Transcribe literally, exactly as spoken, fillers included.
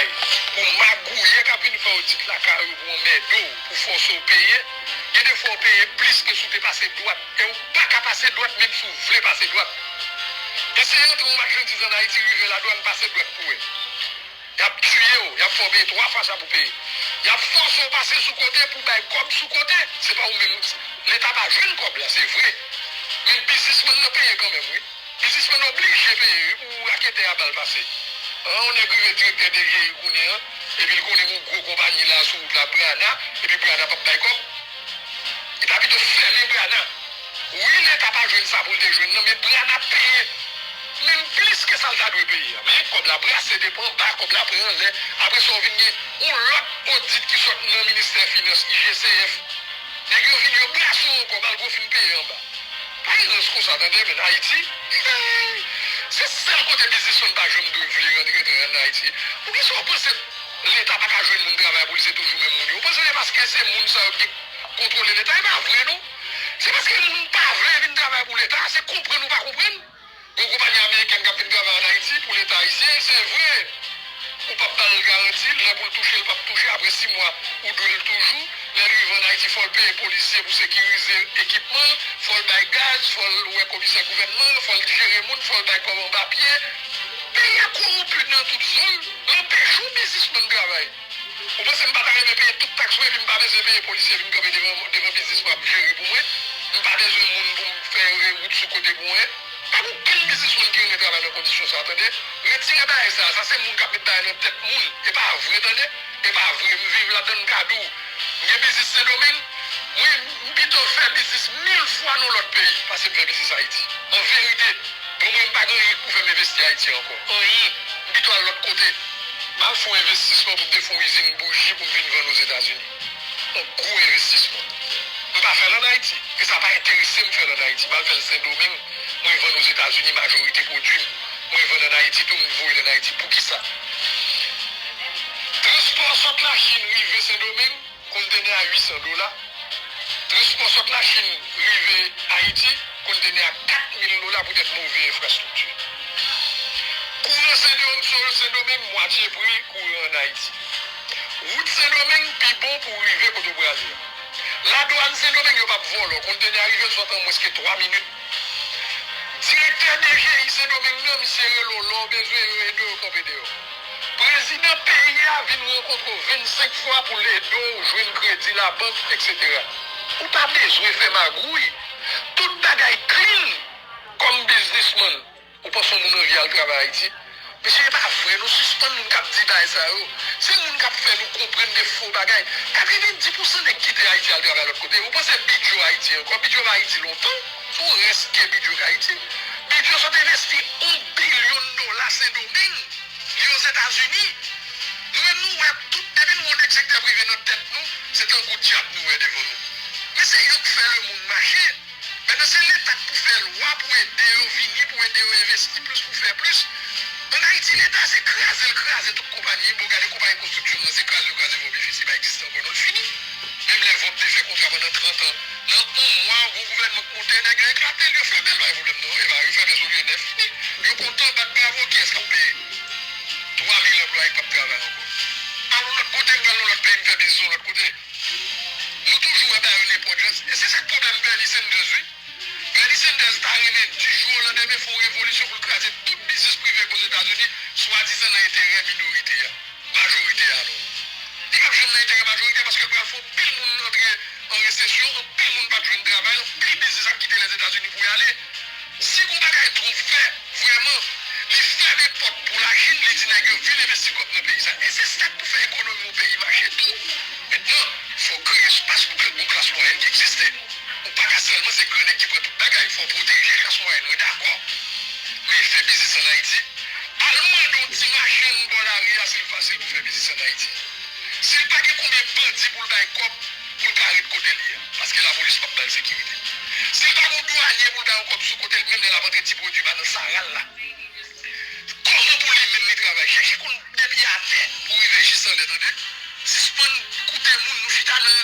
Pou magouyè k ap vin fè odit lakay ou, pou anmède w, pou fòse w peye, gen de fwa w peye plis ke si w te pase dwat. E w pa ka pase dwat, menm si w vle pase dwat. Eseye antre yon machandiz ann Ayiti, rive ladwàn, pase dwat pou wè. Y ap tiye w, y ap fè w peye twa fwa sa pou peye. Y ap fòse w pase sou kote pou bay kòb sou kote. Se pa ou menm. Leta pa jwenn kòb la, se vre. Men biznismann nan peye kanmenm, wi. Biznismann oblije peye, wi, pou raketè a ba l pase. An, yon nèg rive direktè D G I kounye a, epi l konnen gen yon gwo konpayi la sou wout la, Brana, epi Brana p ap bay kòb. Li ta pito fèmen Brana. Wi, Leta pa jwenn sa pou l te jwenn nan, men Brana peye menm plis ke sa l ta dwe peye a. Men kòb la brase depi anba, kòb la pran anlè. Apre sa, w vin gen yon lòt odit ki sot nan ministè finans, I G C F. Nèg yo vin, yo brase w ankò, malgre w fin peye anba. Pa gen rans konsa, tande, men Ayiti, se sèl kote biznismann pa janm dwe vle rantre ann Ayiti. Poukisa w panse Leta pa ka jwenn moun travay pou li, se toujou menm moun yo? Ou panse se paske se moun sa yo ki kontwole Leta? E pa vre, non. Se paske moun pa vle vin travay pou Leta, se konprann ou pa konprann. Gen konpayi amerikèn k ap vin travay ann Ayiti pou Leta ayisyen, se vre. Ou p ap ba l garanti, lè pou l touche, l p ap touche, apre sis mwa, ou dwe l toujou. Lè l rive ann Ayiti, fò l peye polisye pou sekirize ekipman l, fò l bay gaz, fò l wè komisè gouvènman l, fò l jere moun, fò l bay kòb anba pye. Peyi a kowonpi nan tout zòn, l anpeche w biznismann travay. Ou panse m pa ta renmen peye tout taks mwen, epi m pa bezwen peye polisye vin kanpe devan, devan biznis mwen ap jere pou mwen? M pa bezwen moun pou m fè wout sou kote pou mwen? Pa gen okenn biznismann ki renmen travay nan kondisyon sa, tande. Retire bagay sa, sa se moun k ap met bagay nan tèt moun. E pa vre, tande. E pa vre, m viv ladan l, m ka di w. M gen biznis Sendomeng, mwen, m pito fè biznis mil fwa nan lòt peyi pase m fè biznis Ayiti. An verite, bon, mwen, m pa gen anyen pou fè m envesti Ayiti ankò. Anyen. M pito al lòt kote. M al fè yon envestisman pou m te fè yon izin bouji pou m vin vann Ozetazini. Yon gwo envestisman. M pa fè l ann Ayiti. E sa pa enterese m fè l ann Ayiti. M al fè l Sendomeng, mwen vann Ozetazini majorite pwodui m. Mwen vann ann Ayiti tou, m voye l ann Ayiti. Poukisa? Transpò sot Lachin rive Sendomeng, kontenè a uit san dola. Transpò sot Lachin rive Ayiti, kontenè a kat mil dola poutèt move enfrastrikti. Kouran Sendomeng, Sendomeng, mwatye pri kouran ann Ayiti. Wout Sendomeng pi bon pou w rive kote w prale a. Ladwàn Sendomeng, yo p ap vòlò. Kontenè a rive l sot an mwens ke twa minit. Direktè D G I Sendomeng nan, misye rele w lè w bezwen, yo ede w kanpe deyò. Prezidan peyi a vin rankontre w vennsenk fwa pou l ede w jwenn kredi labank, etsetera. Ou pa bezwen fè magouy. Tout bagay clean kòm biznismann. Ou panse yon moun anvi al travay Ayiti? Mesye, e pa vre, nou sispann moun k ap di bagay sa yo. Se moun k ap fè nou konprann de fo bagay. Katrevenndis pousan nèg kite Ayiti al travay lòt kote. Ou panse Bidjo Ayiti ankò? Bidjo pa Ayiti lontan. Se yon rès ke Bidjo k Ayiti. Bidjo sot envesti yon bilyon dola Sendomeng. Li Ozetazini. Nou menm nou wè tout, depi nou wè yon nèg sektè prive nan tèt nou, se tankou dyab nou wè devan nou. Men se yo k fè lemonn mache. Mentnan se Leta k pou fè lwa pou ede yo vini, pou ede yo envesti plis, pou fè plis. Ann Ayiti, Leta se kraze l kraze tout konpayi. Bon, gade konpayi konstriksyon nan, se kraze yo kraze Vòb Efisi, pa egziste ankò non, l fini. Menm lè Vòb te fè kontra pandan trant an, nan yon mwa, yon gouvènman k monte, nèg yo eklate l, yo fèmen l, pa gen pwoblèm non. E pa yo fèmen sou lye nèf, fini. Yo kontan, bat bravo, kiyès k ap peye? Twa mil anplwaye k p ap travay ankò. Al yon lòt kote, m pral yon lòt peyi, m fè biznis yon lòt kote. Nou toujou wè bagay yo nenpòt jan. E se sa k pwoblèm Bernie Sanders, wi. Bernie Sanders ta renmen di jou o landemen fè yon revolisyon pou l kraze tout biznis prive k Ozetazini, swadizan nan enterè minorite a. Majorite a, non. Li p ap janm nan enterè majorite a paske l pral fè anpil moun antre an resesyon, anpil moun p ap jwenn travay, anpil biznis ap kite Lèzetazini pou y ale. Si gon bagay Trump fè, vrèman, li fèmen pòt pou Lachin, li di nèg yo vin envesti kòb nan peyi sa. E se sa k pou fè ekonomi yon peyi mache tou. Mentnan, fò w kreye espas pou ke gon klas mwayèn ki egziste. Ou pa ka sèlman se gran nèg ki pran tout bagay. Fò w pwoteje klas mwayèn, mwen dakò. Men fè biznis ann Ayiti. Al mande yon ti machann bò lari a si l fasil pou fè biznis ann Ayiti. Si l pa gen konbyen bandi pou l bay kòb pou l ka ret kote l ye a, paske lapolis p ap ba l sekirite. Si l pa gen yon dwanye pou l bay yon kòb sou kote l, menm lè l ap antre ti pwodui pa nan saral la. Kòman pou li menm li travay? Chèche konn depi atè pou rive jis anlè, tande. Sispann koute moun, nou chita nan